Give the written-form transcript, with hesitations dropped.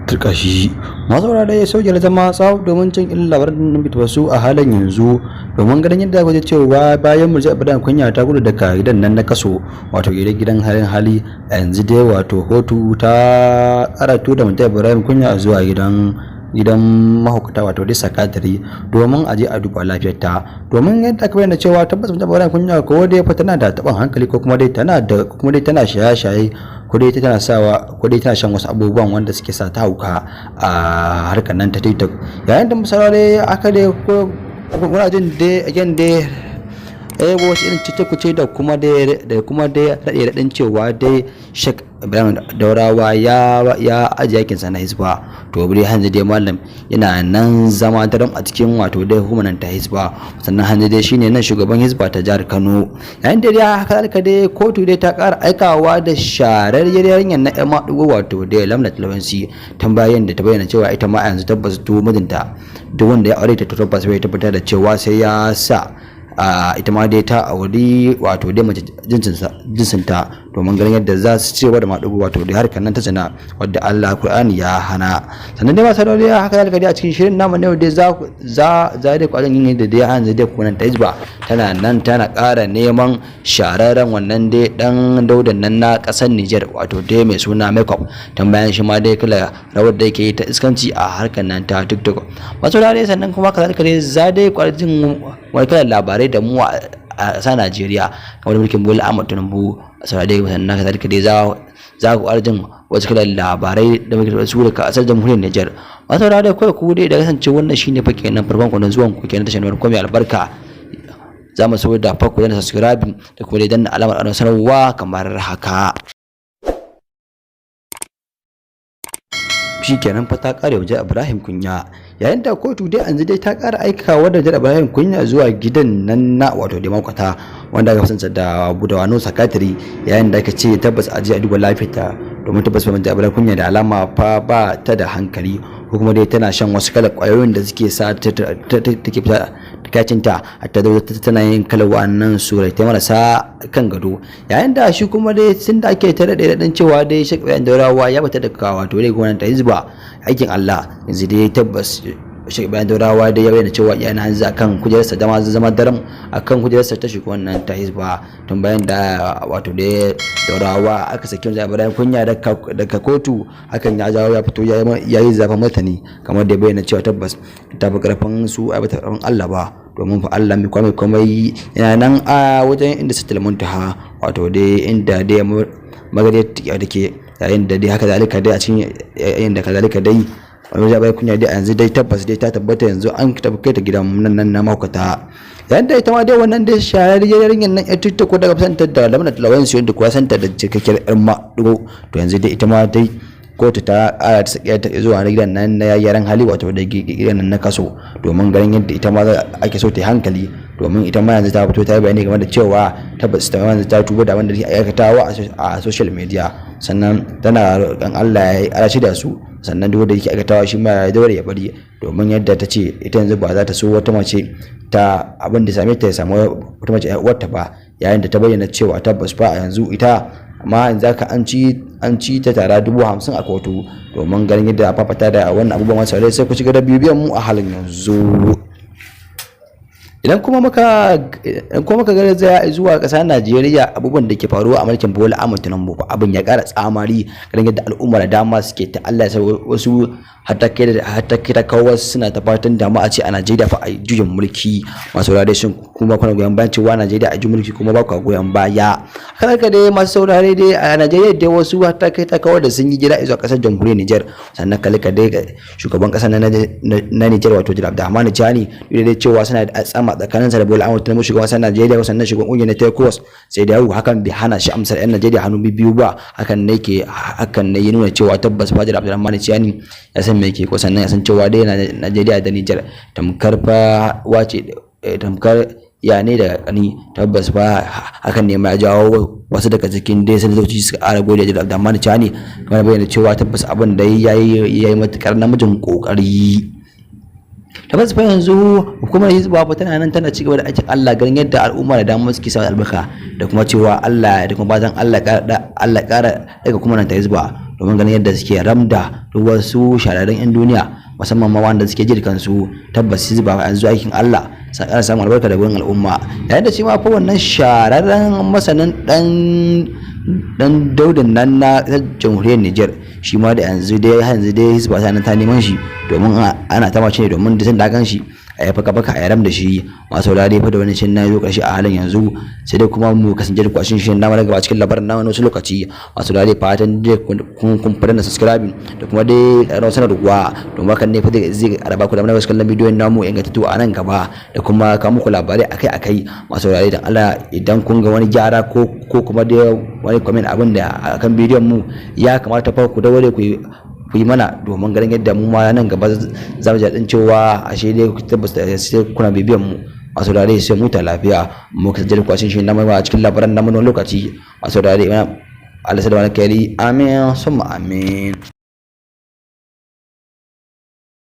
Turkashi masu wurare sojar zama tsawo domin cin irin labaran da muke wasu a halin yanzu, domin ganin yadda kuke cewa bayan Murja Ibrahim Kunya ta gudu daga gidan nan na kaso, wato gidan halin hali, a yanzu dai wato kotu ta karatu da Murja Ibrahim Kunya zuwa gidan mahaukata, wato dai sakatare, domin a je a duba lafiyarta, domin yadda aka bayyana cewa tabbas Murja Ibrahim Kunya ko dai fa tana da taɓin hankali, ko kuma dai tana da ko kuma dai tana shaye-shaye, ko dai tana sawa, ko dai tana shan wasu abubuwan wanda suke sa ta hauka a harkar nan ta TikTok. Yayin da misali aka dai ko kuna jin dai again dai wasu irin cece da kuma dai raɗe raɗin cewa dai Sheikh Ibrahim Daurawa ya ajiye yakin sa na Hisba. To dai hanzu dai malam yana nan zama daram a cikin wato dai hukumar ta Hisba, sannan hanzu dai shine nan shugaban Hisba ta jihar Kano. Yayin da dai haka zalika dai kotu dai ta ƙara aikawa da shahararriyar yarinyar na ƴan maɗigo, wato dai Lamlat Lawansi, tambayoyin da ta bayyana cewa ita ma yanzu tabbas duk mijinta, duk wanda ya aure ta, tabbas bai tabbatar da cewa sai ya sa ita ma dai ta auri wato dai mace jinsinta, domin ganin yadda za su ci gaba da maɗigo, wato dai harkar nan ta zina wadda Allah Qur'ani ya hana. Sannan dai masu dai haka zalika dai a cikin shirin namu ne dai za za za dai kwazon yin da dai hanzu dai kuma ta Hizba tana nan tana ƙara neman shararren wannan dai dan daudan nan na ƙasar Niger, wato dai mai suna Makeup, tambayan shi ma dai kala rawar da yake yi ta iskanci a harkar nan ta TikTok, masu dai. Sannan kuma kazalika dai za dai kwarjin wani kalan labarai da mu a ƙasar Najeriya kamar mulkin Bola Ahmed Tinubu a saurare. Sannan kazalika dai za ku ƙara jin wasu kalan labarai da muke da su daga ƙasar jamhuriyar Nijar. Masu saurare, kawai ku dai da kasance wannan shine fa kenan farkon ku na zuwan ku kenan tashar ko mai albarka, za mu so da fa ku danna subscribe da kuma dai danna alamar sanarwa kamar haka. Shikenan fa ta kare waje Ibrahim Kunya, yayin da kotu dai yanzu dai ta kara aikawa da Ibrahim Kunya zuwa gidan nan na wato da makwata wanda aka fasanta da Budawano Sakatari, yayin da aka ce tabbas a je a duba lafiyarta, domin tabbas fa Ibrahim Kunya da alama fa ba ta da hankali, ko kuma dai tana shan wasu kalar kwayoyin da suke sa take fita kacinta hatta da tana yin kalar wa'annan surai ta marasa kan gado. Yayin da shi kuma dai tun da ake ta daɗe daɗin cewa dai Sheikh Ibrahim Daurawa ya bata daga wato dai gwamnati ta Hizba aikin Allah, yanzu dai tabbas Sheikh Ibrahim Daurawa dai ya bayyana cewa yana hanzu akan kujerarsa da ma zama daram akan kujerarsa ta shi wannan ta Hizba, tun bayan da wato dai Daurawa aka saki wanzu Ibrahim Kunya daga kotu. Hakan ya jawo ya fito ya yi zafin martani, kamar da ya bayyana cewa tabbas ta fi karfin su a bata karfin Allah ba, domin fa Allah mai kwame komai yana nan a wajen inda sitil muntaha, wato dai inda dai magare take. Yayin da dai haka zalika dai a cikin yayin da kazalika dai wani jabai Kunya dai a yanzu dai tabbas dai ta tabbata yanzu an tafi kai ta gidan nan nan na mahaukata. Yayin da ita ma dai wannan dai shahararriyar yarinyar nan yar TikTok daga santa da Lamna Lawansu, yadda kuwa santa da cikakkiyar yar maɗigo, to yanzu dai ita ma dai kotu ta ƙara ta sake ta zuwa na gidan nan na yaran hali, wato da gidan nan na kaso, domin ganin yadda ita ma ake so ta yi hankali, domin ita ma yanzu ta fito ta yi bayani game da cewa tabbas ta yanzu ta tuba da wanda take aikatawa a social media, sannan tana roƙon Allah ya arashi da su, sannan duk wanda yake aikatawa shi ma ya daure ya bari, domin yadda ta ce ita yanzu ba za ta so wata mace ta abin da same ta ya samu wata mace uwarta ba. Yayin da ta bayyana cewa tabbas fa a yanzu ita amma yanzu haka an ci ta tara 50,000 a kotu, domin ganin yadda fafata da wannan abubuwan. Masu sai ku ci gaba da bibiyan mu a halin yanzu. Idan kuma muka garzaya zuwa ƙasar Najeriya, abubuwan da ke faruwa a mulkin Bola Ahmed Tinubu, abin ya ƙara tsamari, ganin yadda al'umma da dama suke ta Allah ya wasu, hatta kai ta kawo wasu suna ta fatan dama a ce a Najeriya fa a juyin mulki. Masu saurare, shin kuma kuna goyon bayan cewa Najeriya a juyin mulki, kuma ba ku goyon baya? Haka dai masu saurare dai a Najeriya dai wasu hatta kai ta kawo da sun yi gida zuwa ƙasar jamhuriyar Niger. Sannan kalika dai shugaban ƙasar na Niger, wato Abdurrahman Chani, duk da cewa suna da tsama tsakaninsa da Bola Ahmed Tinubu shugaban ƙasar Najeriya, sannan shugaban ƙungiyar na ECOWAS, sai da yau hakan bai hana shi amsar 'yan Najeriya hannu biyu ba. Hakan ne ya nuna cewa tabbas Fadil Abdurrahman Chani ya san me yake ko, sannan ya san cewa dai Najeriya da Niger tamkar fa wace tamkar ya ne da kani. Tabbas fa hakan ne ma ya jawo wasu daga cikin dai sanatoci suka ƙara gode da Abdurrahman Chani, kamar bayyana cewa tabbas abin da yayi matukar namijin kokari. Tabbas fa yanzu hukumar Hizba fa tana nan tana cigaba da aikin Allah, ganin yadda al'umma da dama suke samun albarka, da kuma cewa Allah da kuma fatan Allah ƙara daga kuma nan ta Hizba. domin ganin yadda suke ramda duk wasu shahararrun 'yan duniya, musamman ma wanda suke ji kansu. Tabbas Hizba yanzu aikin Allah sa samun albarka da gurin al'umma, yayin da shi ma fa wannan shahararren masanin dan daudin nan na Jamhuriyar Niger, shi ma da yanzu dai Hizba ta nan ta neman shi, domin ana ta mace ne, domin da gan shi a ya faka baka a yaram da shi. Masu saurare, fa da wani cin na zo karshe a halin yanzu, sai dai kuma mu kasance da kwashin shirin na gaba cikin labarin na wani wasu lokaci. Masu saurare, fatan dai kun fara na subscribing da kuma dai ƙarar sanarwa, domin hakan ne fa zai araba ku da mana wasu kallon bidiyon namu ingantattu a nan gaba da kuma kawo muku labarai akai-akai. Masu saurare, dan Allah, idan kun ga wani gyara ko kuma dai wani comment abin da akan bidiyon mu, ya kamata fa ku daure ku yi mana, domin ganin yadda mu ma nan gaba za mu ji daɗin cewa ashe dai tabbas sai kuna bibiyan mu. Masu saurare, sai muta lafiya, mu kasance da kwashin shi na mai a cikin labaran namu wani lokaci. Masu saurare, Allah sai da wani kai, amin summa amin.